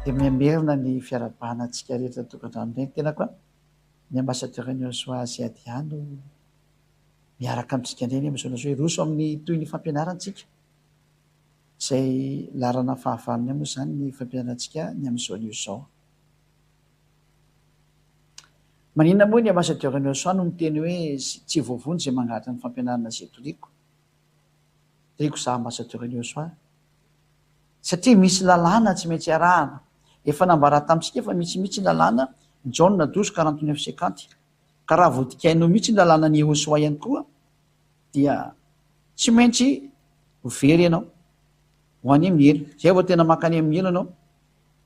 Dia mihamerina ny fiarahabana antsika rehetra an-tokantrano indray ny tenako an! Ny Ambassadeur ny Yosua Ziadia no miaraka amintsika indray ny amin'izao hoe hiroso amin'ny tohin'ny fampianarantsika izay laharana fahavalony moa izany ny fampianarantsika ny amin'izao anio izao. Maninona moa ny Ambassadeur ny Yosua no miteny hoe tsy voavonjy izay mangalatra ny fampianarana izay toriko? Toriko izaho Ambassadeur ny Yosua satria misy lalàna tsy maintsy arahana. Efa nambara tamintsika fa misy mihitsy ny lalàna Jaona 12 49 50. Ka raha voadikainao mihitsy ny lalànan'i Yehosua ihany koa dia tsy maintsy ho very ianao. Ho any amin'ny helo. Izay vao tena mankany amin'ny helo ianao.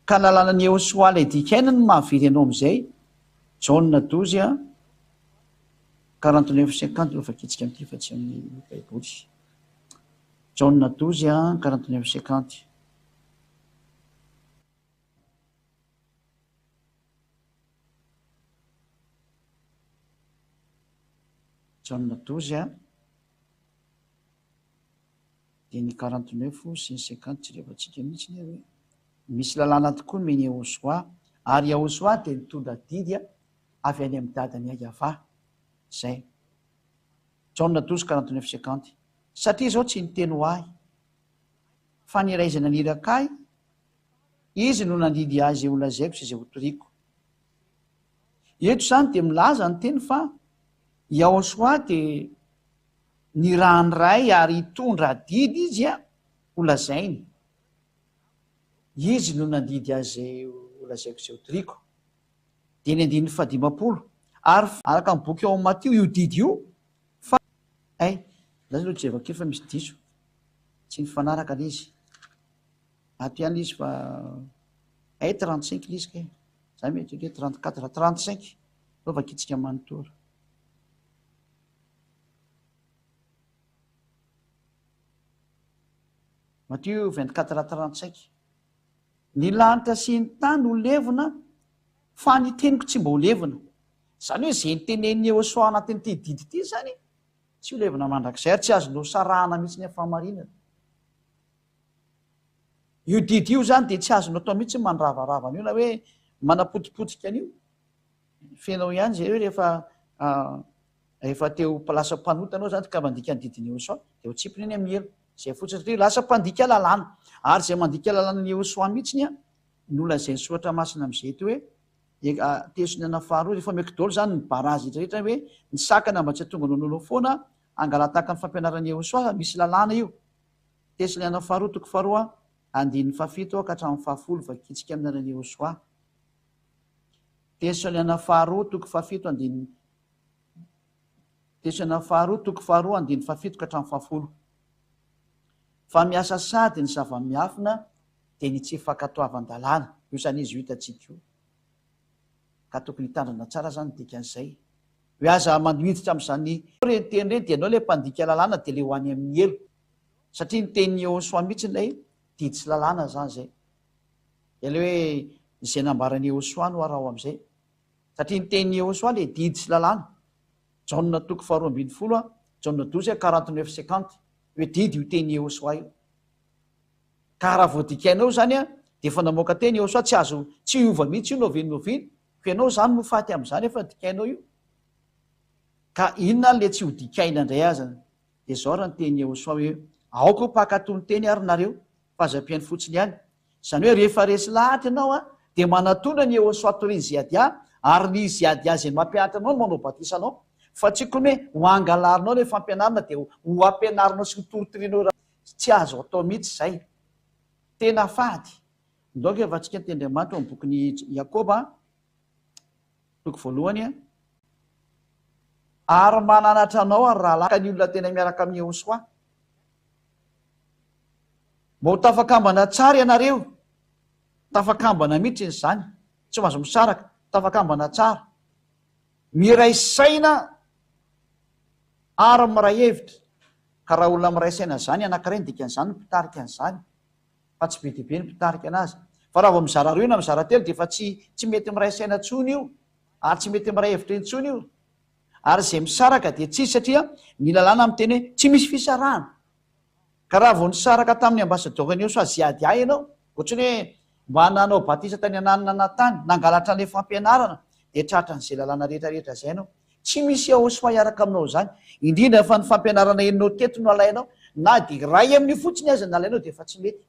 Ka ny lalànan'i Yehosua ilay dikaina no mahavery anao amin'izay. Jaona 12 49 50 no vakintsika amin'ity fa tsy amin'ny Baiboly. Jaona 12 49 50. Jaona 12 a, dia ny 49 sy ny 50 jerevantsika mihitsy anie hoe misy lalàna tokoa nomen'i Yahoshuah, ary Yahoshuah dia nitondra didy avy any amin'ny dadany Yavah. Izay. Jaona 12 49 50. Satria izao tsy niteny ho ahy, fa ny Ray izay naniraka ahy, Izy no nandidy ahy izay holazaiko sy izay hotoriko. Eto izany dia milaza ny teny fa Yahoshuah dia nirahan'ny Ray ary hitondra adidy izy holazainy. Izy no nandidy ahy izay holazaiko sy izay hotoriko. Dia ny andininy fahadimampolo. Ary araka ny boky ao amin'ny Matio io didy io fa. Hay, za aloha jereko kely fa misy diso. Tsy mifanaraka ilay izy. Ato ihany izy fa hay 35 ilay izy kay. Za mieritreritra hoe 34, 35 aleo vakintsika manontolo. Matio 24 35. Ny lanitra sy ny tany ho levona fa ny teniko tsy mba ho levona. Izany hoe izay nitenenin'i Yehosua anatin'ity didy ity izany tsy ho levona mandrakizay ary tsy azonao sarahana mihitsy ny fahamarinana. Io didy io izany dia tsy azonao atao mihitsy ny mandravarava an'io na hoe manapotipotika an'io. Fenao ihany izay hoe rehefa rehefa te ho lasa mpanota anao izany ka mandika ny didin'i Yehosua dia ho tsipiny eny amin'ny helo. Izay fotsiny satria lasa mpandika lalàna. Ary izay mandika lalànan'i Yehosua mihitsy an, no lazain'ny soratra masina amin'izay eto hoe teson'ny ana faharoa, rehefa omeko daholo izany ny barazy rehetra rehetra hoe ny sakana mba tsy hahatonga anao hanao foana hangalataka ny fampianaran'i Yehosua, misy lalàna io. Tesaloniana Faharoa toko faharoa andininy fahafito ka hatramin'ny fahafolo vakintsika amin'ny anaran'i Yehosua. Tesaloniana Faharoa toko fahafito andininy Tesaloniana Faharoa toko faharoa andininy fahafito ka hatramin'ny fahafolo. Fa miasa sady ny zava-miafina dia ny tsy fankatoavan-dalàna. Io izany izy io hitantsika io. Ka tokony hitandrina tsara izany ny dikan'izay. Hoe aza miditra amin'izany ireny teny ireny dia ianao ilay mpandika lalàna dia ilay ho any amin'ny helo. Satria ny tenin'i Yehosua mihitsy ilay didy sy lalàna izany izay. Dia ilay hoe izay nambaran'i Yehosua no araho amin'izay. Satria ny tenin'i Yehosua ilay didy sy lalàna. Jaona toko faharoa ambinifolo a, Jaona 12 a, 49 50. Hoe didy io tenin'i Yehosua io. Ka raha vao dikainao izany a, dia efa namoaka teny Yehosua tsy azo, tsy hiova mihitsy io na oviana na oviana. Fa ianao izany no faty amin'izany efa dikainao io. Ka inona ary ilay tsy ho dikaina indray aza? Dia izao ary ny tenin'i Yehosua hoe, Aoka ho mpankatò ny teny ary nareo, fa aza mpihaino fotsiny ihany. Izany hoe rehefa resy lahatra ianao dia manatona an'i Yehosua torian'i Ziadia, ary ny Ziadia izay mampianatra anao no manao batisa anao. Fa tsy kony hoe ho angalarinao ilay fampianarana dia ho ampianarinao sy ho torotoroinao Tsy azo atao mihitsy izay. Tena fady. Ndao ange vatsika ny tenin'Andriamanitra ao amin'ny bokin'i Jakoba, toko voalohany. Ary mananatra anao ary rahalahy ka ny olona tena miaraka amin'i Yehosua. Mba ho tafakambana tsara ianareo. Tafakambana mihitsy izany. Tsy mahazo misaraka. Tafakambana tsara. Miray saina ary miray hevitra. Ka raha olona miray saina izany anankiray ny dikan'izany ny mpitarika an'izany. Fa tsy be dia be ny mpitarika anazy. Fa raha vao mizara roa na mizara telo dia efa tsy tsy mety miray saina intsony io. Ary tsy mety miray hevitra intsony io. Ary izay misaraka dia tsisy satria ny lalàna miteny hoe tsy misy fisarahana. Ka raha vao nisaraka tamin'ny ambasadaoran'i Yosua Ziadia ianao, ohatran'ny hoe. Mba nanao batisa tany ananona na tany, nangalatra an'ilay fampianarana, dia tratran'izay lalàna rehetra rehetra izay ianao. Tsy misy Yahoshuah hiaraka aminao izany. Indrindra fa ny fampianarana henonao teto no alainao, na dia iray amin'io fotsiny aza nalainao dia efa tsy mety.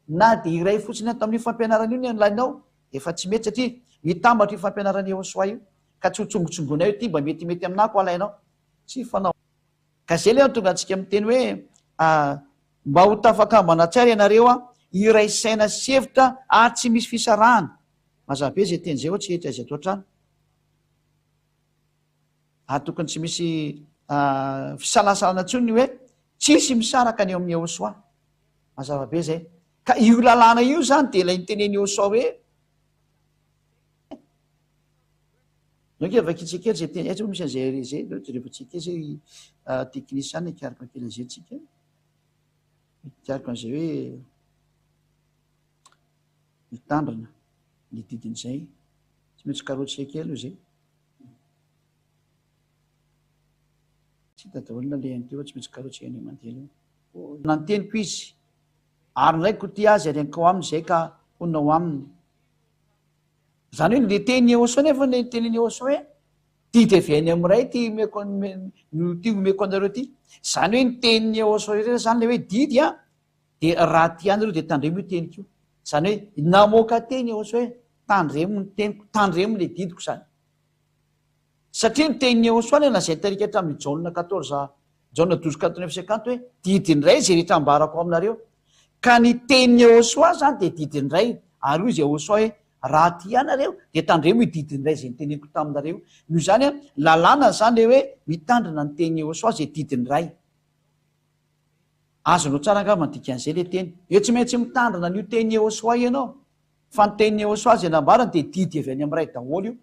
Na dia iray fotsiny ato amin'io fampianarana io ny alainao dia efa tsy mety satria mitambatra io fampianaran'i Yahoshuah io. Ka tsy ho tsongotsongoinao ity mba metimety aminà ko alainao. Tsy fanao. Ka izay ilay hahatonga antsika miteny hoe mba ho tafakambana tsara ianareo an, hiray saina sy hevitra ary tsy misy fisarahana. Mazava be izay teny izay hoa tsy hety aiza ato an-trano. Ary tokony tsy misy fisalasalana intsony ny hoe tsisy misaraka ny eo amin'i Yehosua. Mazava be izay. Ka io lalàna io izany dia ilay nitenen'i Yehosua hoe Donc vakintsika kely izay teny, aiza moa misy an'izay RG, aleo jerevantsika kely izay teknisiana hikaroka kely an'izay tsika. Hikaroka an'izay hoe mitandrina ny didin'izay. Tsy maintsy karohantsika kely aloha izay. Tsy hita daholo na le an'ity fa tsy maintsy karohantsika indray mandeha aloha. Nanteniko izy, ary ny raiko tia azy ary hankao aminy izay ka honina ao aminy. Izany hoe le tenin'i Yehosua nefa le tenin'i Yehosua hoe didy avy any amin'ny Ray ity omeko ity omeko anareo ity. Izany hoe ny tenin'i Yehosua irery izany le hoe didy an, dia raha tia anareo dia tandremo io teniko io. Izany hoe namoaka teny Yehosua hoe tandremo ny teniko, tandremo le didiko izany. Satria ny tenin'i Yehosua ilay lazainy tarika hatramin'i Jaona 14 Jaona 12 49 50 hoe didin'ny Ray izay rehetra ambarako aminareo. Ka ny tenin'i Yehosua izany dia didin'ny Ray. Ary hoy izy Yehosua hoe raha tia anareo dia tandremo io didin'ny Ray izay noteneniko taminareo. Noho izany, lalàna izany ilay hoe mitandrina ny tenin'i Yehosua izay didin'ny Ray. Azonao tsara angamba ny dikan'izay ilay teny. Eo tsy maintsy mitandrina an'io tenin'i Yehosua io ianao. Fa ny tenin'i Yehosua izay nambarany dia didy avy any amin'ny Ray daholo io.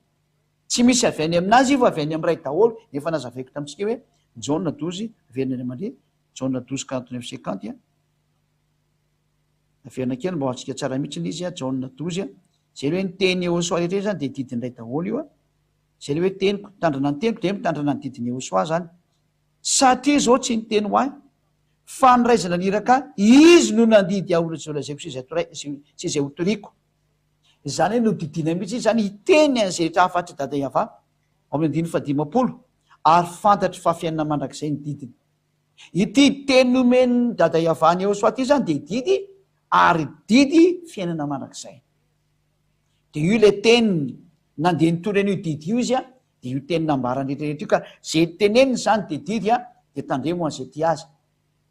Tsy misy avy any aminazy io fa avy any amin'ny Ray daholo. Efa nazavaiko tamintsika hoe Jaona 12, averina any aman-dry, Jaona 12 49 50. Averina kely mba ho azontsika tsara mihitsy ilay izy, Jaona 12. Izay ilay hoe ny tenin'i Yehosua rehetra izany dia didin'ny Ray daholo io. Izay ilay hoe teniko, mitandrina ny teniko dia mitandrina ny didin'i Yehosua izany. Satria izao tsy niteny ho ahy, fa ny Ray izay naniraka ahy, Izy no nandidy ahy ho izay holazaiko sy izay hotoriko. Izany hoe nodidiana mihitsy izy izany hiteny an'izay rehetra hafatr'i Dada Yavah, ao amin'ny andininy fahadimampolo, ary fantatry fa fiainana mandrakizay ny didiny. Ity teny nomen'i Dada Yavah an'i Yehosua ity izany dia didy, ary didy fiainana mandrakizay. Dia io ilay teniny, nandeha nitory an'io didy io izy, dia io teny nambarany rehetra rehetra io, ka izay teneniny izany dia didy, dia tandremo ho an'izay tia azy.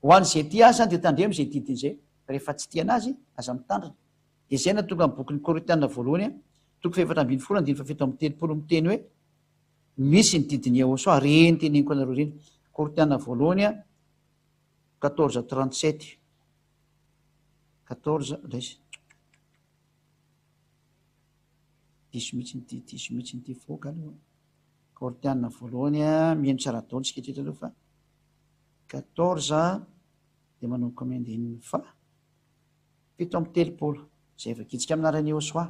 Ho an'izay tia azy izany dia tandremo izay didiny izay, fa rehefa tsy tia an'azy, aza mitandrina. Dia izay nahatonga ny bokin'ny Korintiana voalohany, toko fahefatra ambin'ny folo, andininy fahafito amby telopolo miteny hoe, Misy ny didin'i Yehosua, ireny teneniko anareo ireny. Korintiana voalohany, 14 37. 14, raisy. Diso mihitsy ity, diso mihitsy ity, voaka aloha. Korintiana voalohany, mihaino tsara daholo isika hatreto aloha fa 14 dia manomboka amin'ny andininy faha. 37, izay vakintsika amin'ny anaran'i Yehosua.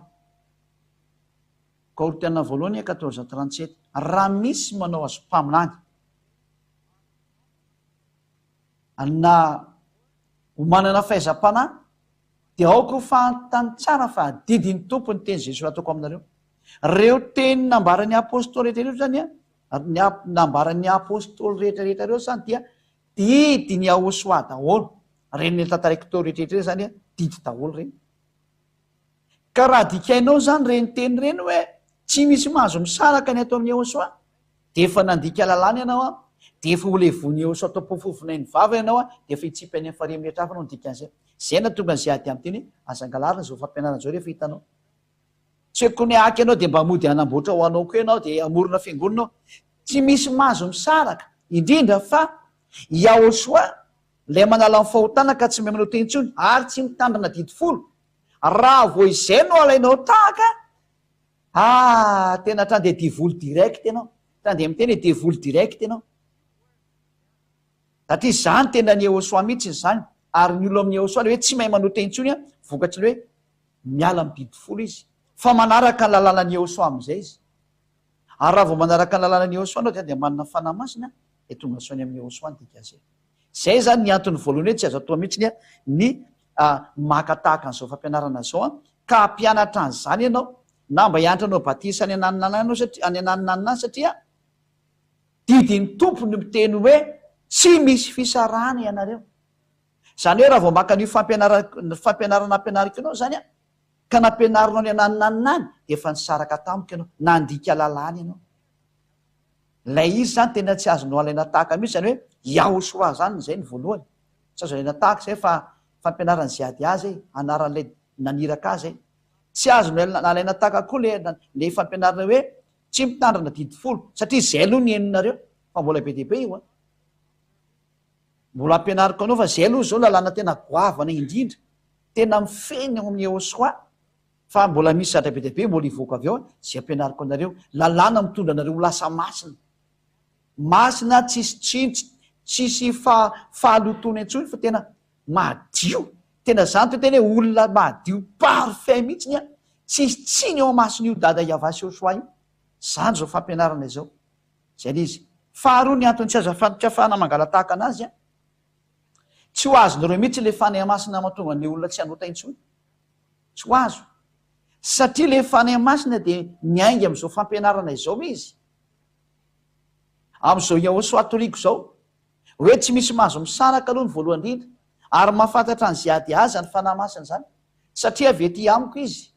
Kaoritiana voalohany 14 37, Raha misy manao azy mpaminany, na ho manana fahaizam-panahy, dia aoka ho fantany tsara fa adidin'ny Tompo ny teny izay soratako aminareo. Ireo teny nambaran'ny apostoly rehetra ireo izany, ny nambaran'ny apostoly rehetra rehetra ireo izany dia didin'i Yahoshuah daholo. Reny tantaraiko teo rehetra rehetra ireny zany a, didy daholo ireny. Ka raha dikainao zany ireny teny ireny hoe tsy misy mahazo misaraka ny ato amin'i Yehosua, dia efa nandika lalàna ianao an, dia efa ho levon'i Yehosua tao am-pofofonain'ny vava ianao an, dia efa hitsipy any amin'ny farihy mirehitra hafa anao ny dikan'izay. Izay nahatonga an'izay ady amin'ny teny hoe aza angalarina izao fampianarana izao rehefa hitanao. Tsy hoe kony haka ianao dia mba mody hanamboatra ho anao koa ianao dia hamorona fiangonana ao. Tsy misy mahazo misaraka, indrindra fa Yahoshuah Ilay manala ny fahotana ka tsy mahay manao teny intsony ary tsy mitandrina didy folo. Raha vao izay no alainao tahaka, ah, tena hatrany dia devoly direct ianao. Hatrany dia miteny hoe devoly direct ianao. Satria izany tena ny Yehosua mihitsy izany. Ary ny olona amin'ny Yehosua ilay hoe tsy mahay manao teny intsony, vokatry ny hoe miala amin'ny didy folo izy. Fa manaraka ny lalànan'i Yehosua amin'izay izy. Ary raha vao manaraka ny lalànan'i Yehosua ianao dia manana fanahy masina, dia tonga soa any amin'i Yehosua ny dikan'izay. Izay izany ny antony voalohany hoe tsy azo atao mihitsy ny maka tahaka an'izao fampianarana izao. Ka hampianatra an'izany ianao, na mba hianatra hanao batisa any ananona any ianao satria, any ananona any satria didin'ny Tompo ny miteny hoe tsy misy fisarahana ianareo. Izany hoe raha vao maka an'io fampianarana, fampianarana ampianariko anao izany an, ka nampianarinao ny ananona any dia efa nisaraka tamiko ianao, nandika lalàna ianao. Ilay izy izany tena tsy azonao alaina tahaka mihitsy, izany hoe Yahoshua izany izay ny voalohany. Tsy azo alaina tahaka izay fa fampianaran'i Ziadia izay, anaran'ilay naniraka azy izay. Tsy azonao alaina tahaka koa ilay ilay fampianarana hoe tsy mitandrina didy folo, satria izay aloha ny henonareo, fa mbola be dia be io an. Mbola ampianariko anao fa izay aloha izao lalàna tena goavana indrindra, tena mifehy ny ao amin'ny Yehosua, fa mbola misy zavatra be dia be mbola hivoaka avy ao izay ampianariko anareo, lalàna mitondra anareo ho lasa masina. Masina tsisy tsiny, tsisy fahalotoana intsony fa tena madio, tena zany to tena hoe olona madio parfait mihitsiny an, tsisy tsiny eo amason'io dada Yavah Yosua io, zany zao fampianarana izao. Zay le izy. Faharoa ny antony tsy azo tsy afahana mangala-tahaka anazy an, tsy ho azonareo mihitsy le Fanahy Masina mahatonga an'le olona tsy hanota intsony. Tsy ho azo. Satria le Fanahy Masina dia miainga amin'izao fampianarana izao izy. Amin'izao Yahoshuah toriko izao. Hoe tsy misy mahazo misaraka aloha ny voalohany indrindra. Ary mahafantatra an'izay ady azy izany Fanahy Masina izany. Satria avy ety amiko izy.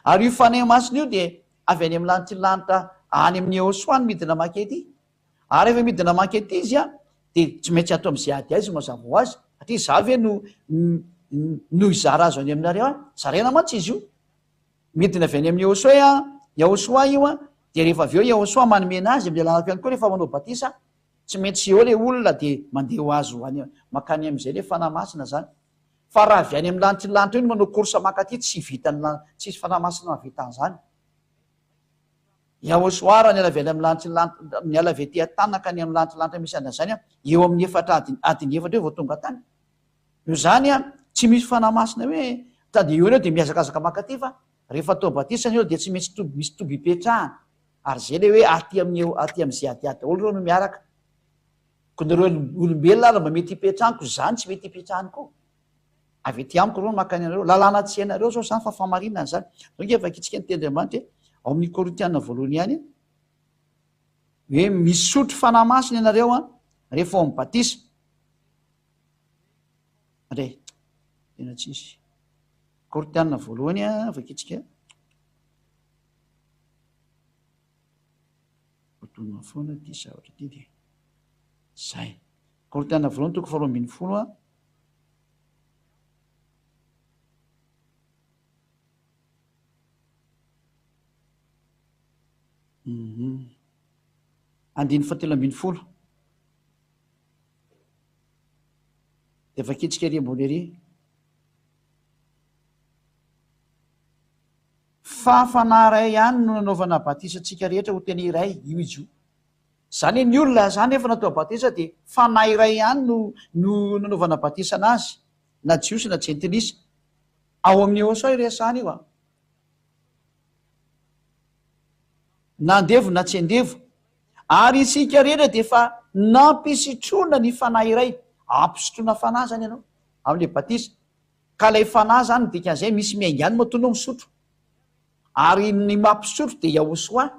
Ary io Fanahy Masina io dia avy any amin'ny lanitry ny lanitra any amin'i Yehosua no midina mankety. Ary rehefa midina mankety izy an, dia tsy maintsy ato amin'izay ady aiza mazava ho azy. Satria izaho ve no no hizara azy any aminareo any? Zaraina mantsy izy io. Midina avy any amin'i Yehosua an, Yehosua io an, dia rehefa avy eo Yehosua manome anazy amin'ny alalako ihany koa rehefa manao batisa, tsy maintsy eo ilay olona dia mandeha ho azy ho any mankany amin'izay ilay Fanahy Masina izany. Fa raha avy any amin'ny lanitry ny lanitra eo no manao course mankaty tsy vitan'ny lan, tsisy fanahy masina mahavita an'izany. Yahoshuah raha niala avy any amin'ny lanitry ny lanitra, niala avy aty an-tany nankany amin'ny lanitry ny lanitra misy an'izany an, eo amin'ny efatra adiny, adiny efatra eo vao tonga tany. Noho izany an, tsy misy fanahy masina hoe tady eo ianao dia mihazakazaka mankaty fa rehefa atao batisa ny eo dia tsy maintsy toby, misy toby ipetrahana. Ary izay ilay hoe aty amin'ny eo, aty amin'ny ziadiady daholo ireo no miaraka. Ko nareo olombelona ary mba mety hipetrahany ko zany tsy mety hipetrahany koa. Avy ety amiko reo no makany anareo. Lalàna tsy hainareo zao zany fa famarinana zany. Zao nge vakitsika ny teny Andriamanitra e. Ao amin'ny Korintiana voalohany ihany hoe misotro fanahy masina ianareo an rehefa ao amin'ny batisa. Re, tena tsisy. Korintiana voalohany a vakitsika. Voatonona foana ity zavatra ity dia zay. Korintiana voalohany toko faharoa ambin'ny folo a. Mhm. Andininy fahatelo ambin'ny folo. Dia vakitsika ery ambony ery. Fa Fanahy iray ihany no nanaovana batisa antsika rehetra ho tena iray, io izy io. Izany hoe ny olona izany rehefa natao batisa dia Fanahy iray ihany no no nanaovana batisa anazy, na Jiosy na Jentilisa. Ao amin'ny Yehosua iresahana io an. Na andevo na tsy andevo. Ary isika rehetra dia efa nampisotroana ny Fanahy iray. Ampisotroana Fanahy izany ianao amin'ilay batisa. Ka ilay fanahy zany ny dikan'izay misy miainga any matoa anao misotro. Ary ny mampisotro dia Yahosoa.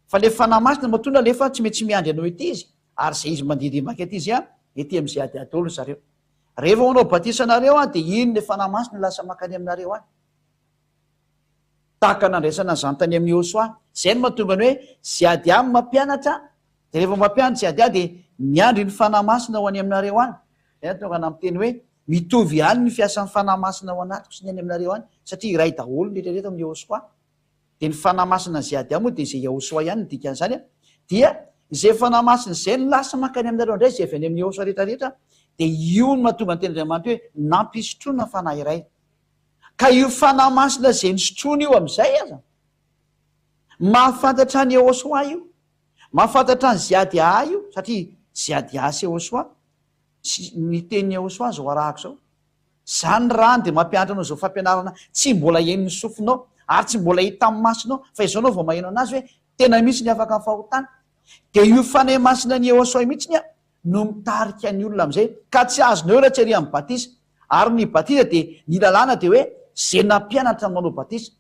Fa ilay fanahy masina matoa nalefa tsy maintsy miandry anao ety izy, ary izay izy mandehandeha maka ety izy an, ety amin'izay adiady daholo ry zareo. Rehefa manao batisa anareo an, dia iny ilay fanahy masina lasa mankany aminareo any. Tahaka nandraisana an'izany tany amin'i Yahosoa. Izay no mahatonga ny hoe Ziadia mampianatra, dia rehefa mampianatra Ziadia dia miandry ny fanahy masina ho any aminareo any. Izay no tonga namiteny hoe Mitovy ihany ny fiasan'ny Fanahy Masina ao anatiko sy ny any aminareo any, satria iray daholo ny rehetra rehetra amin'i Yehosua. Dia ny Fanahy Masina izay ady ao moa dia izay Yehosua ihany ny dikan'izany an. Dia izay Fanahy Masina izay no lasa mankany aminareo indray, izay avy any amin'i Yehosua rehetra rehetra, dia io no mahatonga ny tenin'Andriamanitra hoe nampisotroina Fanahy iray. Ka io Fanahy Masina izay nisotroina io amin'izay aza, mahafantatra an'i Yehosua io, mahafantatra an'i Ziadiaha io, satria Ziadiaha sy Yehosua, Tsy ny tenin'i Yehosua izao arahako izao. Izany rany dia mampianatra anao izao fampianarana tsy mbola henon'ny sofinao ary tsy mbola hitan'ny masonao fa izao anao vao maheno anazy hoe tena misy ny afaka amin'ny fahotana. Dia io Fanahy Masina an'i Yehosua io mihitsiny no mitarika ny olona amin'izay ka tsy azonao eo raha tsy ary amin'ny batisa. Ary ny batisa dia ny lalàna dia hoe. Ze nampianatra ny manao batisa.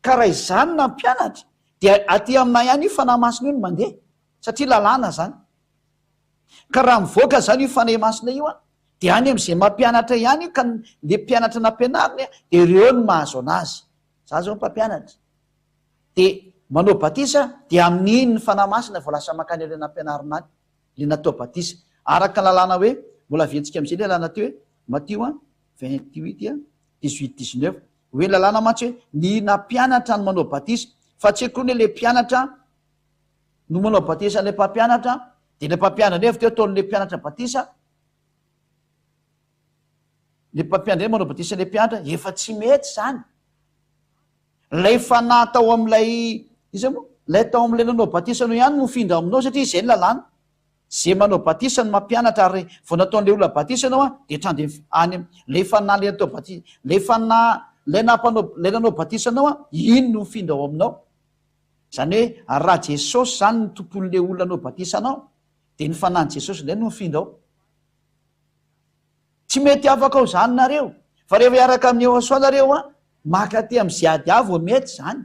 Ka raha izany nampianatra dia aty aminay ihany io Fanahy Masina io no mandeha satria lalàna zany. Ka raha mivoaka zany io Fanahy Masina io an, dia any amin'izay mampianatra ihany io ka le mpianatra nampianariny an, dia ireo no mahazo anazy. Za zao mpampianatra. Dia manao batisa dia amin'iny ny Fanahy Masina vao lasa mankany ilay nampianarina any, le natao batisa. Araka ny lalàna hoe, mbola averintsika amin'izay le lalàna teo hoe, Matio an, 28 an, 18, 19. Hoe lalàna mantsy hoe ny nampianatra no manao batisa, fa tsy akory hoe le mpianatra no manao batisa an'ilay mpampianatra, dia ilay mpampianatra indray avy teo ataon'ilay mpianatra batisa, le mpampianatra indray manao batisa an'ilay mpianatra, efa tsy mety izany. Ilay fanahy tao amin'ilay, iza moa? Ilay tao amin'ilay nanao batisa anao ihany no mifindra aminao satria izay ny lalàna. Ze manao batisa no mampianatra ary vao nataon'ilay olona batisa ianao an dia trandrem any am lay fanahy lay natao batisa lay fanahy lay nampanao lay nanao batisa anao an iny no mifindra ao aminao. Zany hoe raha Jesosy zany no tompon'ilay olona nanao batisa anao dia ny fanahin'i Jesosy indray no mifindra ao. Tsy mety afaka ao zany nareo fa rehefa hiaraka amin'i Yehosua nareo an maka aty am ze ady avo mety zany.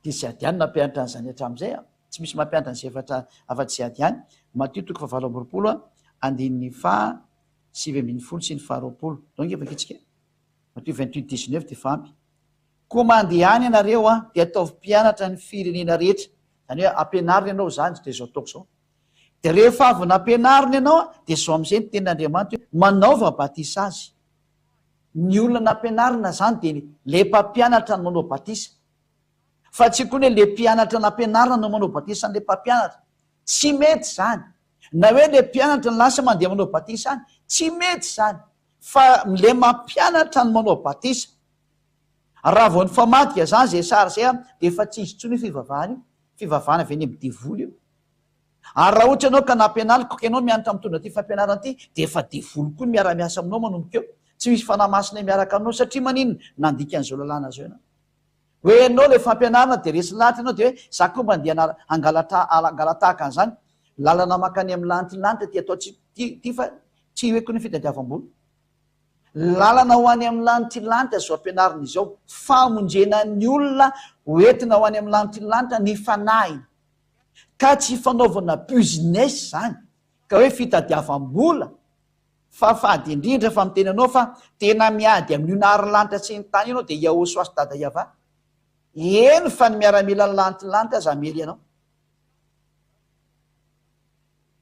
Dia ze ady ihany nampianatra an'izany hatramin'izay an. Tsy misy mampianatra an'izay efatra afa-tsy ze ady ihany. Matio toko fahavalo amby 20 an, andininy faha 19 sy ny faha 20. Zao ange vakitsika e. Matio 28 19 dia efa ampy. Koa mandehana ianareo an, dia ataovy mpianatra ny firenena rehetra. Izany hoe ampianarina ianao izany dia izao ataoko izao. Dia rehefa avy nampianarina ianao an, dia izao amin'izay ny tenin'Andriamanitra hoe manaova batisa azy. Ny olona nampianarina zany dia le mpampianatra no manao batisa. Fa tsy koa ny hoe le mpianatra nampianarina no manao batisa an'le mpampianatra. Tsy mety zany. Na hoe le mpianatra no lasa mandeha manao batisa any. Tsy mety zany. Fa le mampianatra no manao batisa. Raha vao nifamadika zany zay sary zay an, dia efa tsy izy intsony io fivavahana io. Fivavahana avy any amin'ny devoly io. Ary raha ohatra ianao ka nampianariko ka ianao mianatra mitondra ity fampianarana ity dia efa devoly koa ny miara-miasa aminao manomboka eo. Tsy misy fanahy masina miaraka aminao satria maninona? Nandika an'izao lalàna izao ianao. Hoe ianao ilay fampianarana dia resy lahatra ianao dia hoe za koa mba andeha hangalatra hangalatahaka an'izany. Lalana mankany amin'ny lanitra lanitra ity ataontsika ity fa tsy hoe koa ny fitadiavam-bola. Lalana ho any amin'ny lanitry lanitra izao ampianarina izao. Famonjena ny olona ho entina ho any amin'ny lanitry lanitra ny fanahiny. Ka tsy fanaovana business zany ka hoe fitadiavam-bola fa fady indrindra fa miteny anao fa tena miady amin'io nary lanitra sy ny tany io anao dia Yahosoa sy Dada Yavah. Eny fa ny miaramilan'ny lanitry lanitra aza hamely anao.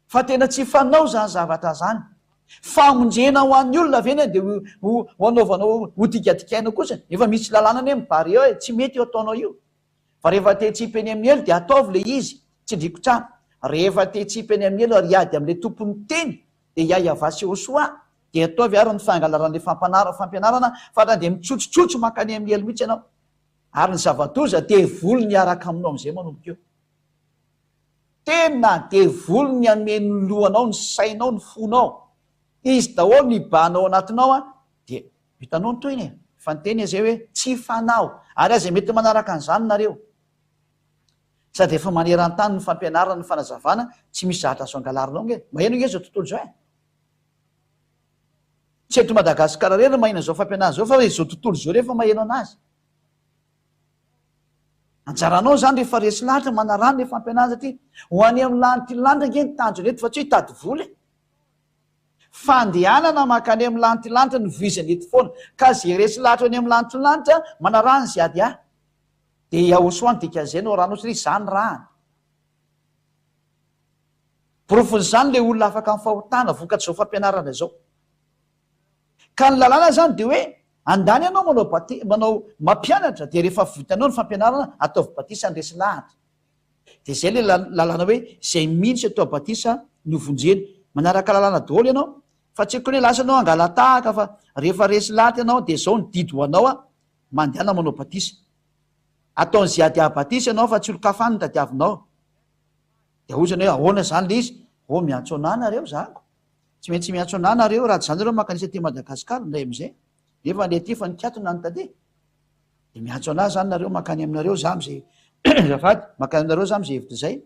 Fa tena tsy fanao zany zavatra zany. Famonjena ho an'ny olona ve anie dia ho anaovanao ho dikadikaina kosa? Efa misy lalàna anie mi-barrer eo e, tsy mety io ataonao io. Fa rehefa te hitsipy eny amin'ny elo dia ataovy le izy, tsindriko tsara. Rehefa te hitsipy eny amin'ny elo ary hiady amin'ilay tompon'ny teny dia Yahyahavah sy Yehosua dia ataovy ary ny fangalaran'ilay fampanara fampianarana fa raha dia mitsotsotso mankany amin'ny elo mihitsy ianao. Ary ny zava-doza devoly miaraka aminao amin'izay manomboka eo. Tena devoly ny hameno ny lohanao, ny sainao, ny fonao. Izy daholo no hibahana ao anatinao an, dia hitanao ny tohiny e. Efa niteny izy hoe tsy fanao. Ary aza mety manaraka an'izany nareo. Sady efa maneran-tany ny fampianarana ny fanazavana, tsy misy zavatra azo angalarina ao nge. Maheno nge izao tontolo izao e. Tsy eto Madagasikara irery no maheno an'izao fampianarana izao fa izao tontolo izao rehefa maheno an'azy. Anjaranao izany rehefa resy lahatra manarano le fampianarana satria ho any amin'ny lanitry ny lanitra ange ny tanjona eto fa tsy hoe hitady vola e. Fandehanana mankany amin'ny lanitry ny lanitra no voizana eto foana. Ka ze resy lahatra any amin'ny lanitry ny lanitra manarano ze ady ahy. Dia Yahosoa ny dikan'izay no aranao satria za ny rahany. Porofon'izany le olona afaka amin'ny fahotana vokatr'izao fampianarana izao. Ka ny lalàna izany dia hoe andany ianao manao bati, manao mampianatra dia rehefa vitanao ny fampianarana ataovy batisa ny resy lahatra. Dia izay ilay lalàna hoe izay mino sy atao batisa no vonjena. Manaraka lalàna daholo ianao fa tsy akory hoe lasa ianao hangalatahaka fa rehefa resy lahatra ianao dia izao ny didy ho anao a, mandehana manao batisa. Ataon'izay ady ahy batisa ianao fa tsy olon-kafa any no tadiavinao. Dia hoy izy hoe ahoana izany ilay izy? Oh miantso anah nareo zako. Tsy maintsy miantso anah nareo, raha tsy izany nareo mankanisa aty Madagascar indray amizay, nefa le aty efa nikatona ny taty. De miantso anah zany nareo mankany aminareo za amizay, azafady, mankany aminareo za amizay hevitra izay.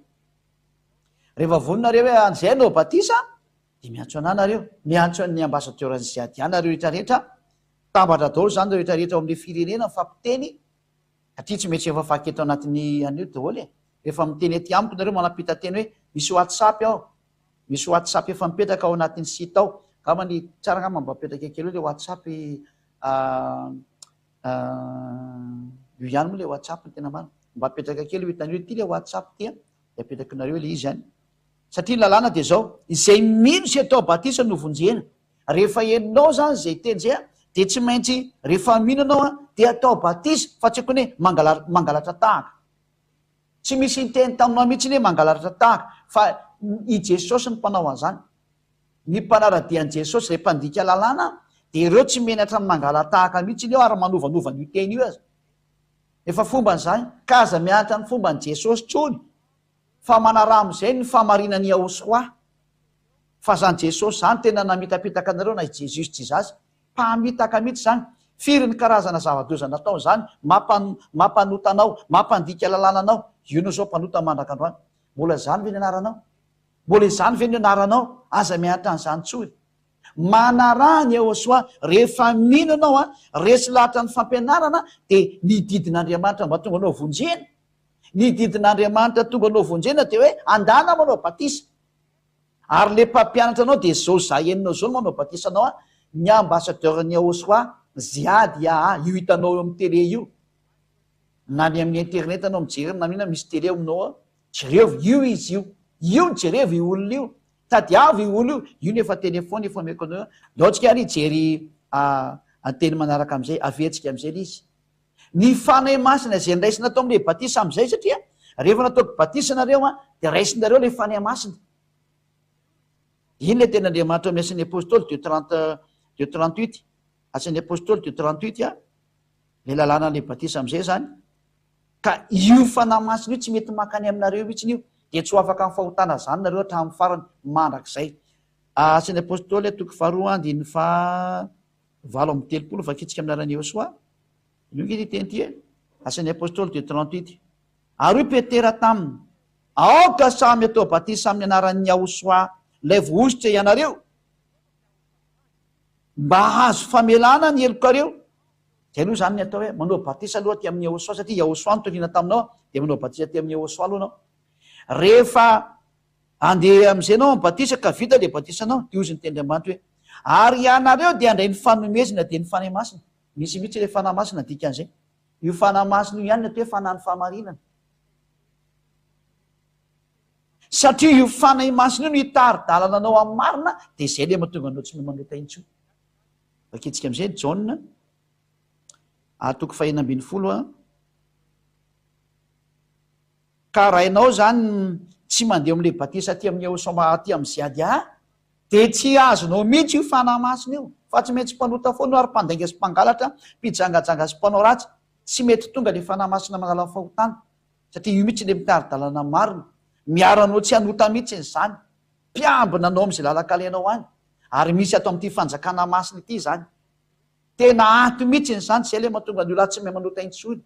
Rehefa vonona nareo hoe an'izay hanao batisa, de miantso anah nareo, miantso an'ny ambassadeur an'i Ziadia nareo rehetra rehetra. Mitambatra daholo izany ireo rehetra rehetra ao amin'ilay firenena mifampiteny satria tsy maintsy efa vaky eto anatin'ny an'io daholo e. Rehefa miteny aty amiko nareo manampita teny hoe misy whatsapp ao, misy whatsapp efa mipetraka ao anatin'ny site ao. Angamba ny tsara angamba mba apetraka kely eo ilay whatsapp io ihany moa ilay whatsapp ny tena marina. Mba apetraka kely io hitanareo ity ilay whatsapp ity an, dia apetrakinareo ilay izy any. Satria ny lalàna dia izao, izay mino sy atao batisa no vonjena. Rehefa henonao izany izay teny izay an, dia tsy maintsy rehefa mino ianao an, dia atao batisa fa tsy akory hoe mangalatra tahaka. Tsy misy niteny taminao mihitsy hoe mangalatra tahaka fa i Jesosy no mpanao an'izany. Ny mpanara-dia an'i Jesosy izay mpandika lalàna dia ireo tsy menatra ny mangala-tahaka mihitsy eo ary manovanova an'io teny io aza. Efa fombany izany ka aza mianatra ny fomban'i Jesosy intsony fa manaraha amin'izay ny fahamarinan'i Yahoshuah. Fa zany Jesosy zany tena namitapitaka anareo na i Jesus Jesus mpamitaka mihitsy zany. Firy ny karazana zava-doza natao zany mampanota anao, mampandika lalàna anao. Io no zao mpanota mandraka androany. Mbola zany ve ny anaranao? Mbola izany ve ny anaranao? Aza mianatra an'izany intsony. Manaraha ny Yehosua. Rehefa mino ianao an, resy lahatra ny fampianarana, dia ny didin'Andriamanitra mba tonga anao vonjena. Ny didin'Andriamanitra tonga anao vonjena dia hoe andana manao batisa. Ary le mpampianatra anao dia zao za henonao zao no manao batisa anao an, ny ambassadeur ny Yehosua, Ziad Yaha, io hitanao eo amin'ny télé io. Na ny amin'ny internet anao mijery na inona misy télé ao aminao ao. Jerevo, io izy io. Io no jerevo io olona io. Tadiavo io olona io. Io no efa téléphone efa omeko anao io. Ndao tsika ary hijery teny manaraka amin'izay. Averintsika amin'izay ilay izy. Ny Fanahy Masina izay niraisina tao amin'ilay batisa amin'izay satria rehefa nataoko batisa nareo an, dia raisinareo ilay Fanahy Masina. Iny ilay tenin'Andriamanitra ao amin'ny Asan'ny Apôstôly deux trente, deux trente huit. Asan'ny Apôstôly deux trente huit an, ilay lalànan'ilay batisa amin'izay izany. Ka io Fanahy Masina io tsy mety mankany aminareo mihitsiny io, dia tsy ho afaka amin'ny fahotana izany nareo hatramin'ny farany, mandrakizay. Asan'ny Apôstôly toko faharoa andininy faha 38, vakintsika amin'ny anaran'i Yehosua. Io ange ity teny ity e. Asan'ny Apôstôly deux 38. Ary hoy Petera taminy, Aoka samy atao batisa amin'ny anaran'i Yahosua ilay voahosotra ianareo, mba hahazo famelana ny helokareo. Zay aloha izany ny atao hoe manao batisa aloha aty amin'i Yahosua satria Yahosua no toriana taminao dia manao batisa aty amin'i Yahosua aloha anao. Rehefa andeha amin'izay ianao amin'ny batisa ka vita ilay batisanao dia hozy ny tenin'Andriamanitra hoe ary ianareo dia handray ny fanomezana dia ny Fanahy Masina. Misy mihitsy ilay Fanahy Masina dikan'izay. Io Fanahy Masina io ihany no atao hoe Fanahin'ny fahamarinana. Satria io Fanahy Masina io no hitari-dalana anao amin'ny marina dia izay ilay mahatonga anao tsy manota intsony. Vakintsika amin'izay ny Jaona a toko fahenina ambin'ny folo a. Ka raha ianao izany tsy mandeha amin'ilay batisa aty amin'ny Eosoma aty amin'ny Ziadia dia tsy azonao mihitsy io Fanahy Masina io fa tsy maintsy mpanota foana io ary mpandainga sy mpangalatra, mpijangajanga sy mpanao ratsy. Tsy mety tonga ilay Fanahy Masina manala ny fahotana satria io mihitsy ilay mitari-dalana marina. Miaro anao tsy hanota mihitsy izany. Mpiambina anao amin'izay lalan-kalehanao any. Ary misy ato amin'ity fanjakana masina ity izany. Tena ato mihitsy izany, izay ilay mahatonga ny olona tsy mahay manota intsony.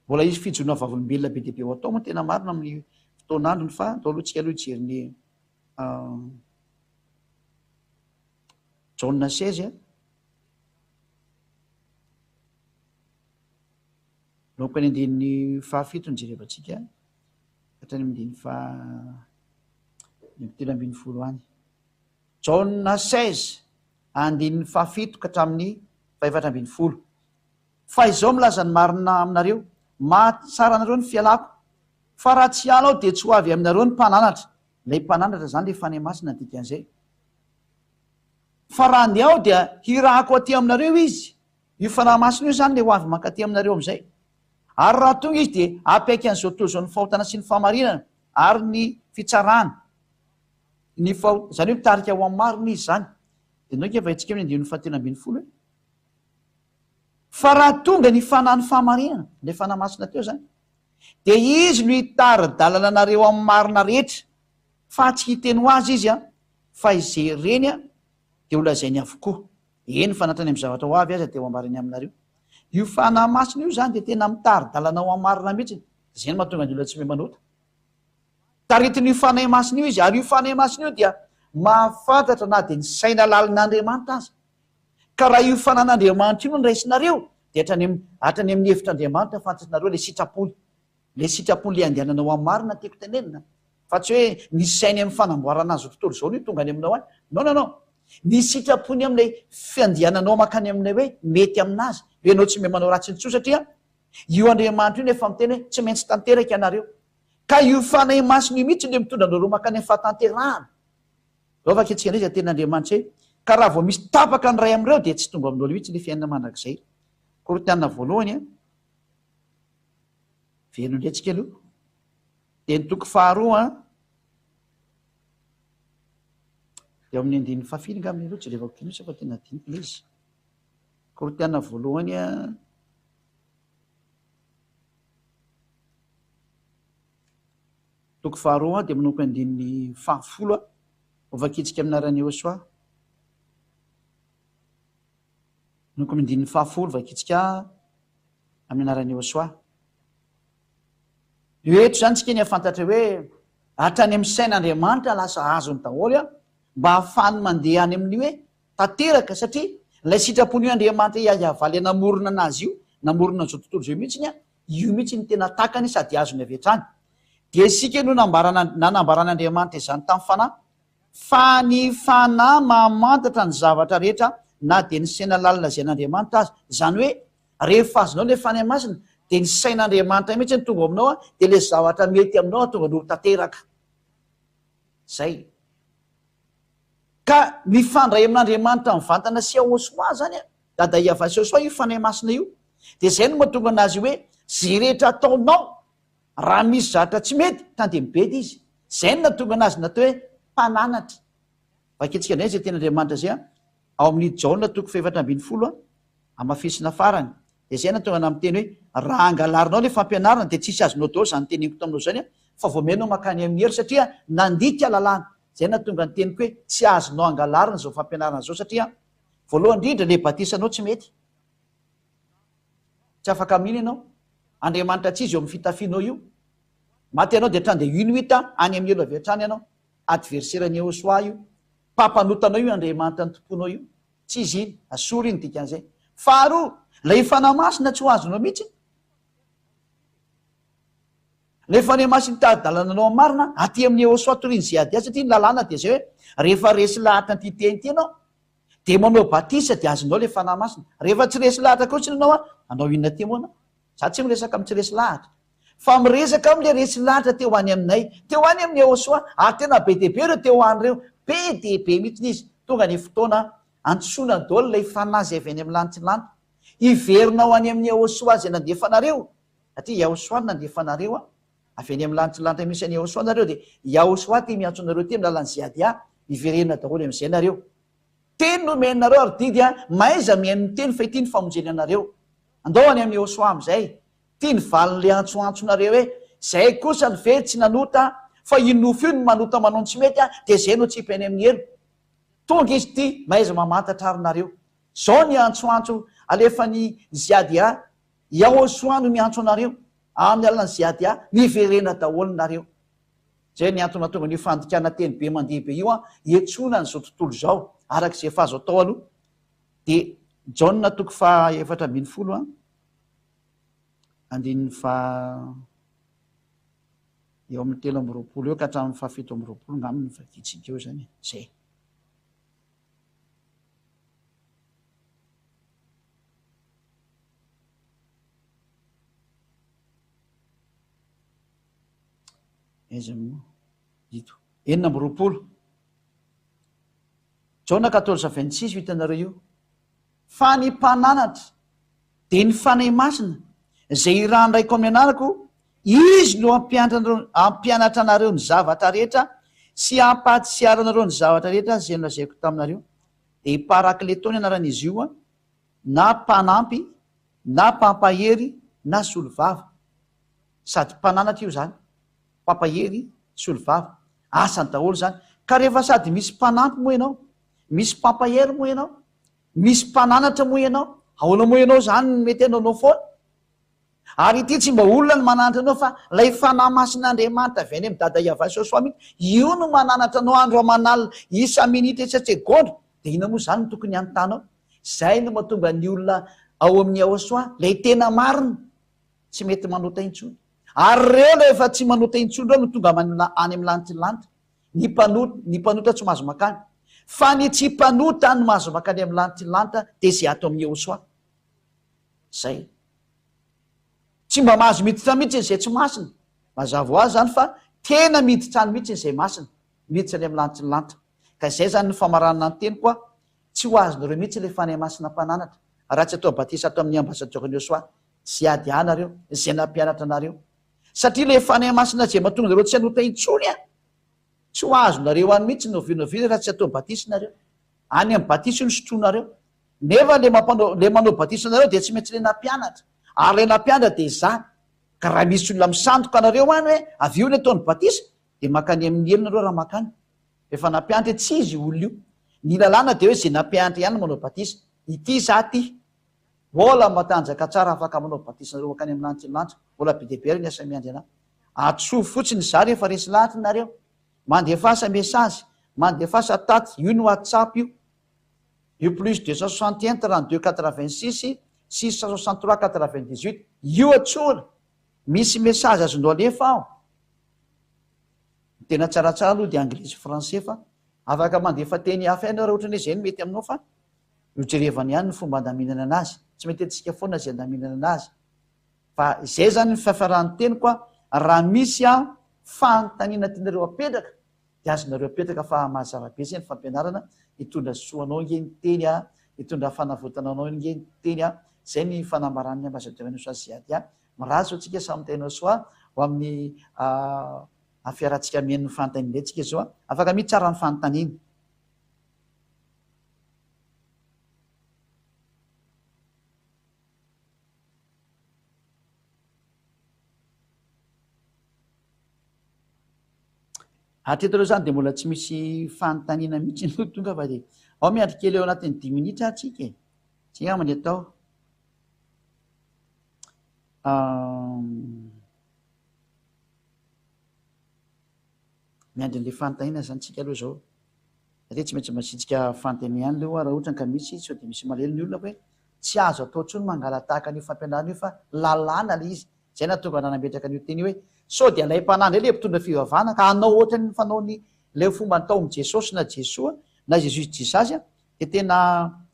Mbola hisy fijoroana vavolombelona be dia be ho atao moa tena marina amin'ny fotoan'androny fa andao aloha tsika aloha hijery ny Jaona 16 a. Naomboka ny andininy fahafito no jerevantsika hatrany amin'ny andininy faha 13 any. Jaona 16 andininy fahafito ka hatramin'ny faha-14. Fa izao milaza ny marina aminareo, mahatsara anareo ny fialako, fa raha tsy hiala aho dia tsy ho avy aminareo ny mpananatra. Ilay mpananatra izany ilay Fanahy Masina ny dikan'izay. Fa raha handeha aho dia hirahako aty aminareo izy. Io Fanahy Masina io izany ilay ho avy mankaty aminareo amin'izay. Ary raha tonga izy dia hampiaiky an'izao tontolo izao ny fahotana sy ny fahamarinana ary ny fitsarana. Ny faho, izany hoe mitarika ho amin'ny marina izy izany. Dia ndao ange vahintsika amin'ny andininy fahatelo ambin'ny folo e. Fa raha tonga ny Fanahin'ny fahamarinana, ilay Fanahy Masina teo izany, dia Izy no hitari-dalana anareo amin'ny marina rehetra, fa tsy hiteny ho Azy Izy, fa izay reny dia holazainy avokoa. Eny fa na hatrany amin'ny zavatra ho avy aza dia ho ambarany aminareo. Io Fanahy Masina io izany dia tena mitari-dalana ho amin'ny marina mihitsy. Izay no mahatonga ny olona tsy mahay manota. Taritin'io Fanahy Masina io izy, ary io Fanahy Masina io dia mahafantatra na dia ny saina lalin'Andriamanitra aza. Ka raha io fanan'Andriamanitra io no raisinareo, dia hatrany amin'ny, hatrany amin'ny hevitr'Andriamanitra fantatrareo ilay sitrapony. Ilay sitrapony ilay andehananao amin'ny marina no tiako tenenina. Fa tsy hoe ny sainy amin'ny fanamboarana an'izao tontolo izao no tonga any aminao any. Non, non, non. Ny sitrapony amin'ilay fiandehananao mankany amin'ilay hoe mety aminazy. Hoe ianao tsy mahay manao ratsy intsony satria io Andriamanitra io no efa miteny hoe tsy maintsy tanteraka ianareo. Ka io Fanahy Masina io mihitsy no mitondra anareo mankany amin'ny fahatanterahana. Izao vakintsika indray izay tenin'Andriamanitra izay, Ka raha vao misy tapaka ny iray amin'ireo dia tsy tonga aminao mihitsy ilay fiainana mandrakizay. Korintiana voalohany a. Velona indray tsika aloha. Dia ny toko faharoa a. Dia ao amin'ny andininy fahafito angamba aloha jerevako kely mihitsy fa tena adinoko ilay izy. Korintiana voalohany a. Toko faharoa dia manomboka andininy fahafolo a. Hovakintsika amin'ny anaran'i Yehosua. Manomboka amin'ny andininy fahafolo vakintsika amin'ny anaran'i Yehosua. Io eto izany tsika ny hahafantatra hoe hatrany amin'ny sain'Andriamanitra lasa azony daholo a, mba hahafahany mandeha any amin'ny hoe tanteraka satria ilay sitrapon'io Andriamanitra Yahyavalya namorona anazy io, namorona an'izao tontolo izao mihitsy a, Io mihitsy no tena takany sady azony avy hatrany. Dia isika no nanambaran'Andriamanitra izany tamin'ny Fanahy, fa ny Fanahy mahamantatra ny zavatra rehetra na dia ny saina lalina izay an'Andriamanitra aza. Izany hoe, rehefa azonao ilay Fanahy Masina, dia ny sain'Andriamanitra mihitsy no tonga ao aminao, dia ilay zavatra mety aminao hahatonga anao ho tanteraka. Izay. Ka mifandray amin'Andriamanitra mivantana sy Yahoshuah izany an. Dada Yavasyosoa io Fanahy Masina io. Dia izay no mahatonga anazy hoe izay rehetra ataonao raha misy zavatra tsy mety ka dia mibedy izy. Izay no nahatonga anazy natao hoe mpananatra. Vakintsika indray izay tenin'Andriamanitra izay ao amin'ny Jaona toko fahefatra 18 hamafisina farany. Dia izay nahatonga anah miteny hoe raha angalarinao ilay fampianarana dia tsisy azonao daholo izany teneniko taminao izany fa vao mihaino mankany amin'ny helo satria nandika lalàna. Izay nahatonga ny teniko hoe tsy azonao angalarina izao fampianarana izao satria Voalohany indrindra, le batisanao tsy mety. Tsy afaka mino ianao. Andriamanitra tsy izy eo amin'ny fitafianao io. Maty ianao dia hatrany dia Inuit any amin'ny helo avy hatrany ianao. Adversaire an'i Yehosua io. Mpampanota anao io Andriamanitra nitompoanao io. Tsy izy iny. Asory iny dikan'izay. Faharoa, ilay Fanahy Masina tsy ho azonao mihitsy. Ilay Fanahy Masina hitari-dalana anao amin'ny marina, aty amin'i Yehosua torian'i Ziadia satria ny lalàna dia izay hoe rehefa resy lahatra an'ity teny ity ianao, Dia manao batisa dia azonao ilay Fanahy Masina. Rehefa tsy resy lahatra kosa ianao an, hanao inona aty moa anao? Za tsy miresaka amin'ny tsy resy lahatra. Fa miresaka amin'ilay resy lahatra teo any aminay. Teo any amin'i Yehosua. Ary tena be dia be ireo teo any ireo. Be dia be mihitsy izy. Tonga ny fotoana antsoina daholo ilay Fanahy izay avy any amin'ny lanitry Hiverina ho any amin'i Yehosua izay nandefa anareo. Satria Yahosua no nandefa anareo an. Avy any amin'ny lanitry lanitra misy an'i Yahosua nareo dia Yahosua ty miantso anareo ty amin'ny lalan'i Ziadia. Hiverena daholo amin'izay nareo. Teny no omenareo ary didy an, mahaiza mihaino ny teny fa ity ny famonjena anareo. Andao any amin'i Yehosua amin'izay. Ity ny valin'ilay antsoantsonareo hoe, Zay kosa ny very tsy nanota fa io nofo io no manota manao ny tsy mety an, dia zay no atsipy any amin'ny helo. Tonga izy ity, mahaiza mamantatra ary nareo. Zao ny antsoantso alefan'i Ziadia, Yahosua no miantso anareo, amin'ny alalan'i Ziadia, miverena daholo nareo. Izay ny antony mahatonga an'io fandikana teny be mandeha be io an, hiantsoana an'izao tontolo izao, araka izay efa azo atao aloha. Dia Jaona toko faha 14 an, andininy faha eo amin'ny 23 eo ka hatramin'ny faha 27 angamba no vakintsika eo izany e. Izay. Aiza moa? Ito. 26. Jaona quatorze 26 io hitanareo io. Fa ny mpananatra, dia ny Fanahy Masina, izay irahan'ny Raiko amin'ny anarako, Izy no hampianatra anareo ny zavatra rehetra sy hampahatsiaro anareo ny zavatra rehetra izay nolazaiko taminareo. Dia Parakleto ny anaran'izy io, na mpanampy, na mpampahery, na solovava. Sady mpananatra io zany, mpampahery, solovava. Asany daholo zany. Ka rehefa sady misy mpanampy moa ianao, misy mpampahery moa ianao, misy mpananatra moa ianao, ahoana moa ianao zany no mety hanaonao foana? Ary ity tsy mba olona no mananatra anao fa ilay Fanahy Masin'Andriamanitra avy any amin'i Dada Yavah Sosoa mihitsy, io no mananatra anao andro aman'alina, isa-minitra isa-tsegondra, dia inona moa zany no tokony hanontanao? Zay no mahatonga ny olona ao amin'ny Yahosoa, lay tena marina, tsy mety manota intsony. Ary reo lay efa tsy manota intsony reo no tonga any amin'ny lanitry ny lanitra. Ny mpanota, ny mpanota tsy mahazo makany. Fa ny tsy mpanota no mahazo makany amin'ny lanitry ny lanitra, dia zay ato amin'ny Yahosoa. Zay. Tsy mba mahazo miditra mihitsy izay tsy masina. Mazava ho azy izany fa tena miditra any mihitsy izay masina. Miditra any amin'ny lanitry ny lanitra. Ka izay izany ny famaranana ny teniko a. Tsy ho azonareo mihitsy ilay Fanahy Masina mpananatra raha tsy atao batisa ato amin'ny Ambassadeur Niosoa sy ady A nareo, izay nampianatra anareo. Satria ilay Fanahy Masina izay mahatonga anareo tsy hanota intsony a. Tsy ho azonareo any mihitsy na oviana oviana raha tsy atao batisa nareo. Any amin'ny batisa io no sotroinareo. Nefa le mampanao, le manao batisa anareo dia tsy maintsy le nampianatra. Ary le nampianatra dia izaho. Ka raha misy olona misandoka anareo any hoe avy io ny ataony batisa, dia mankany amin'ny helo nareo raha mankany. Efa nampianatra hoe tsy izy io olona io. Ny lalàna dia hoe izay nampianatra ihany no manao batisa. Ity izaho ity. Mbola matanjaka tsara afaka manao batisa anareo mankany amin'ny lanitra ny lanitra. Mbola be dia be ary ny asa miandry anah. Antsoy fotsiny izaho rehefa resy lahatra nareo. Mandefasa message, mandefasa taty, io ny whatsapp io. Io plus 261 32 86 663 98 io antsoina. Misy message azonao alefa ao. Ny tena tsaratsara aloha dia anglais sy français fa afaka mandefa teny hafa ihany raha ohatra hoe izay no mety aminao fa nojerevana ihany ny fomba andaminana anazy. Tsy mety antsika foana izay andaminana anazy. Fa izay izany ny fiafaran'ny teniko a, raha misy a fanontaniana tianareo apetraka dia azonareo apetraka fa mazava be izay ny fampianarana, hitondra soa anao ange ny teny a, hitondra fanavotana anao ange ny teny a, izay ny fanambaran'ny ambassadeur Nosy Aziadia. Mirary soa antsika samy tena soa ho amin'ny fiarahantsika mihaino ny fanontaniana indray tsika izao a. Afaka mihitsy tsara ny fanontaniana. Hatreto aloha izany dia mbola tsy misy fanontaniana mihitsy no tonga fa dia ao miandry kely ao anatin'ny dimy minitra tsika e. Tsy angamba ny atao. Miandry an'ilay fanontaniana izany tsika aloha izao. Satria tsy maintsy masiantsika fanontaniana ihany aloha raha ohatra ka misy sao dia misy malahelo ny olona hoe tsy azo atao intsony mangala-tahaka an'io fampianarana io fa lalàna ilay izy. Izay nahatonga anah nametraka an'io teny io hoe sao dia alaim-panahy indray ilay mpitondra fivavahana ka hanao ohatran'ny fanaony ilay fomba natao amin'i Jesosy na Jesoa na Jesus Jesus dia tena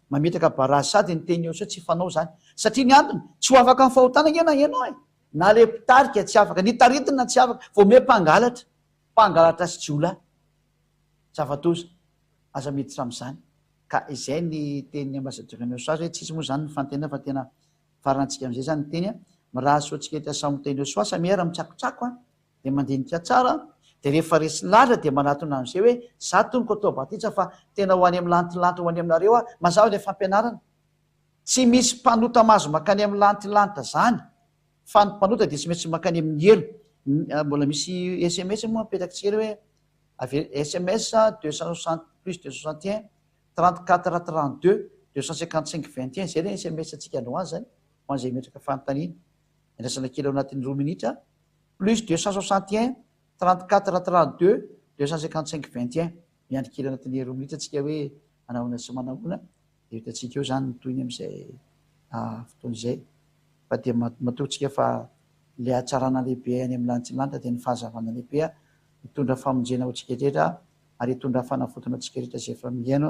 mametraka barazy sady ny teny eo sao tsy fanao izany. Satria ny antony, tsy ho afaka amin'ny fahotana ange na ianao e! Na ilay mpitarika tsy afaka, ny taritina tsy afaka, vao miha mpangalatra, mpangalatra sy jiolahy. Zava-doza. Aza miditra amin'izany. Ka izay ny tenin'ny ambassadeur Neosoa hoe tsisy moa izany ny fantenana fa tena farantsika amin'izay izany ny teny a. Mirary soa antsika eto samy ho teny Neosoa, samia mitsakotsako a. Dia mandinika tsara, dia rehefa resy lahatra dia manatona an'izay hoe za tompoko atao batisa fa tena ho any amin'ny lantilanty ho any aminareo aho, mazava ilay fampianarana. Tsy misy mpanota mahazo mankany amin'ny lantilanty zany fa ny mpanota dia tsy maintsy mankany amin'ny helo. Mbola misy sms moa apetraky kely hoe ave sms 260 plus 261 34 32 255 21 zay le sms antsika androany zany ho an'izay metraka fanontaniana. Andrasana kely ao anatin'ny roa minitra. Plus 261 34 32 255 21 Miandry kely anatin'ny roa minitra tsika hoe manahoana sy manahoana dia hitantsika eo izany ny tohiny amin'izay fotoana izay. Fa dia matoa tsika fa ilay hatsarana lehibe any amin'ny lanitra lanitra dia ny fahazavana lehibe hitondra famonjena ho antsika rehetra ary hitondra fanavotana antsika rehetra izay efa mihaino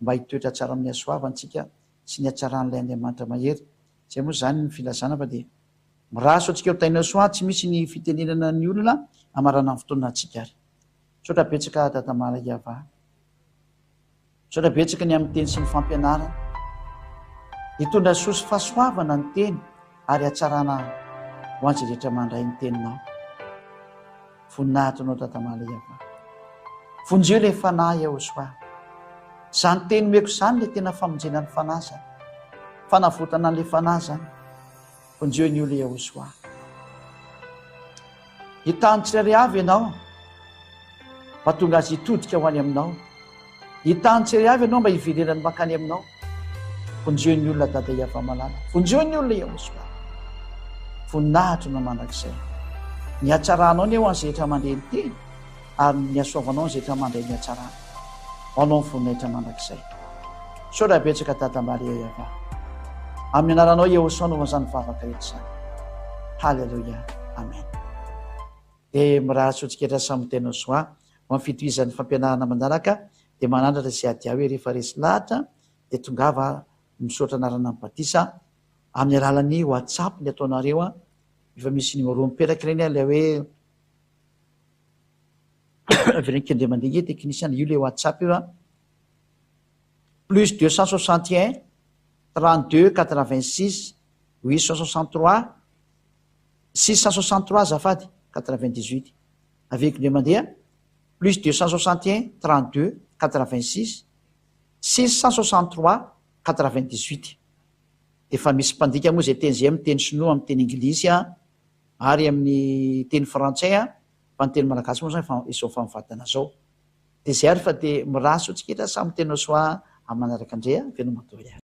mba hitoetra tsara amin'ny hasoavany tsika sy ny hatsaran'ilay Andriamanitra mahery. Izay moa izany ny filazana fa dia Mirary soa antsika ho tahinao soa tsy misy ny fitenenana ny olona hamarana ny fotoana antsika ary. Misaotra betsaka Dada Malaiava. Misaotra betsaka ny amin'ny teny sy ny fampianarana. Hitondra soa sy fahasoavana ny teny ary hatsarana ho an'izay rehetra mandray ny teninao. Voninahitra anao Dada Malaiava. Vonjeo ilay fanahy Yahosoa. Izany teny omeko izany ilay tena famonjena ny fanahy izany. Fanavotana an'ilay fanahy izany. Vonjeo ny olona Yahoshuah. Hitany tsirairay avy ianao mba tonga azy hitodika ho any aminao. Hitany tsirairay avy ianao mba hiverenany mankany aminao. Vonjeo ny olona Dada Yavamalala. Vonjeo ny olona Yahoshuah. Voninahitra no mandrakizay. Ny hatsaranao anie ho an'izay rehetra mandre ny teny ary ny hasoavanao an'izay rehetra mandray ny hatsarana. Ho anao ny voninahitra mandrakizay. Misaotra betsaka Dada Maria Yavah. Amin'ny anaranao Yehosoa no izany vavaka rehetra izany. Haleloia. Amen. Dia mirary soa antsika rehetra samy tena soa ho amin'ny fitohizan'ny fampianarana manaraka dia manandratra sy adiahy hoe rehefa resy lahatra dia tongava misaotra anarana amin'ny batisa amin'ny alalan'ny WhatsApp ny ataonareo an, efa misy numéro mipetraka ireny an, ilay hoe avereno kely indray mandeha nge technicien, io ilay WhatsApp io an, plus 261 32 86 863 663 azafady 98, averiko indray mandeha plus 261 32 86 663 98. Efa misy mpandika moa izay teny izay amin'ny teny sinoa, amin'ny teny anglisy ary amin'ny teny frantsay fa ny teny malagasy moa izany efa izao efa mivadina izao. Dia izay ary fa dia mirary soa antsika rehetra samy tena soa amin'ny manaraka indray a, veloma daholo ary.